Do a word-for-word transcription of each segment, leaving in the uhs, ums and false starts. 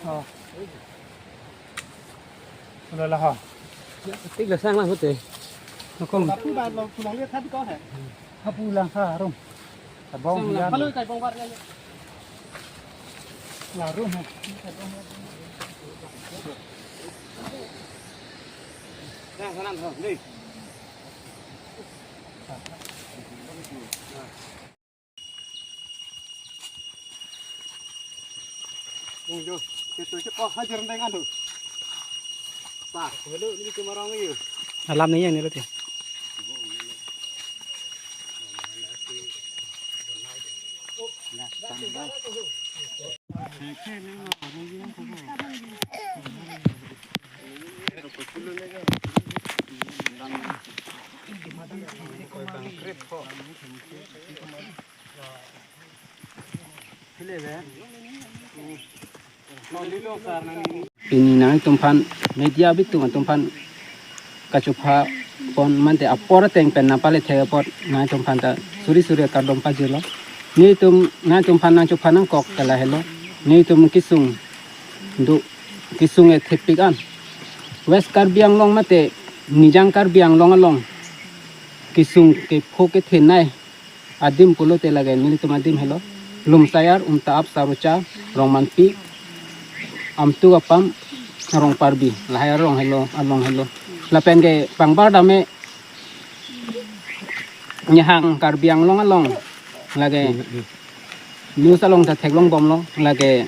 Oh. Udah lah, ha. Ya, ketik lah sang lah, Bute. Nakong. Tapi ba lo pulang lihat tadi kau, he? Ha, pulang ha, rum. Tabong. Sang lah, ya. Kalau kai bong bar ya. Larum, ha. Sang sana, ha, ni. Ung jo, ketu ke kok hajar deng anu. Pak, helo ni cuma orang iyo. Alam ni yang ni lo ti. Nah, tambah. Pini nangtumphan media bitung atumphan kachupha pon mante apor ateng pen nangpale thek apot nangtumphan ta suri suri kardom pajirlo. Netum nangtumphan nangchupha nangkok ke lahelo. Netum kesung do kesung e thepik an. West Karbi Anglong mate Nijang Karbi Anglong along kesung kepho kethenei adim pulote lake nelitum adim helo. Lumsayar, Umtaap, Sarucha, Rongmanpi, Amtu Apam, Rongparbi. Lahai arong helo, along helo. Lapen ke pangbar dame nyahang Karbi Anglong along. Lake news along ta theklong bomlo. Lake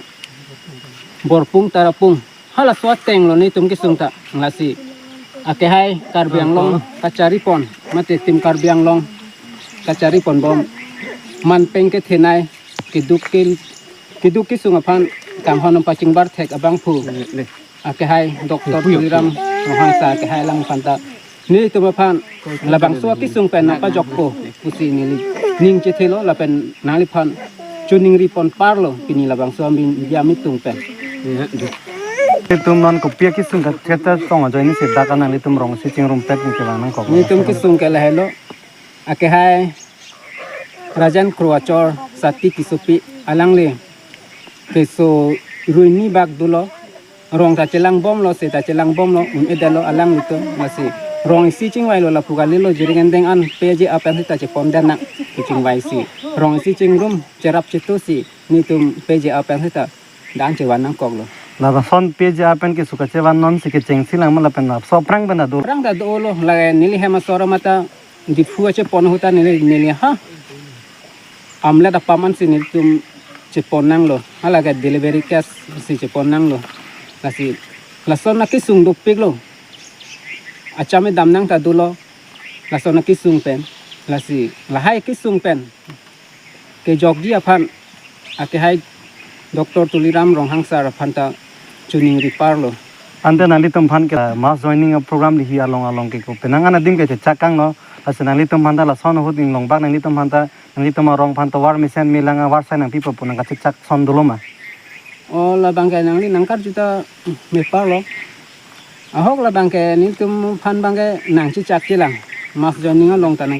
Borpung Tarapung. Halaso ateng lo netum kesung ta lasi. Akehai Karbi Anglong kachari pon, mate tim Karbi Anglong kachari pon bom. Manpeng kethenei keduk ke keduk kesung aphan kanghon pachingbar thek abangphu. Akehai Doctor Tuliram Ronghangsa akehai alangphan ta netum aphan labangso akesung pen nangpajokpo pusi neli ning chethelo lapen nangliphan choningri pon parlo pini labangso amin dia mitung pen. Itum non kopi akesung kachetong ajoine si dak an nanglitum rong isi chingrum pet ni kevang nangkok? Netum kesung ke lahelo. Akehai Rajen Kro Achor Sati Tissopi alangli keso ruini bak dolo. Rong ta chelangbomlo, se ta chelangbomlo, un-edetlo alanglitum. Lasi rong isi chingvailo, lapu kalilo, Jirikindeng an P J A pen seta chepon dan nang, kechingvai si. Rong isi chingrum cherap chetu si netum P J A pen seta dang chevan nangkoklo. Lason P J A pen keso kachevan non si kechengsi lang ma lapen laso aphrang pen ta do? Aphrang ta dolo, lake neli hem asor mata Diphu achepon ahut ta neli, neli ha amlet apam an si nelitum chepon nanglo. Halake delivery case si chepon nanglo. Lasi lason akesung dopiklo. Acham edam nang ta dolo. Lason akesung pen. Lasi lahai kesung pen kejokji aphan akehai Doctor Tuliram Ronghang sir aphan ta choningri parlo. Ante nanglitum aphan ke mass joining a program lihi along along ke ko penang an adim ke chechak kangno. Lasi nanglitum aphan ta lason ahut inglong bak nanglitum aphan ta, nanglitum arong aphan tovar mesen melang avarsai nangpipo pu nangkachechak ason dolo ma? O, labang ke nangli nangkarju ta me parlo. Ahok labang ke nelitum aphan abang ke nangchechak chelang. Mass joining along ta nang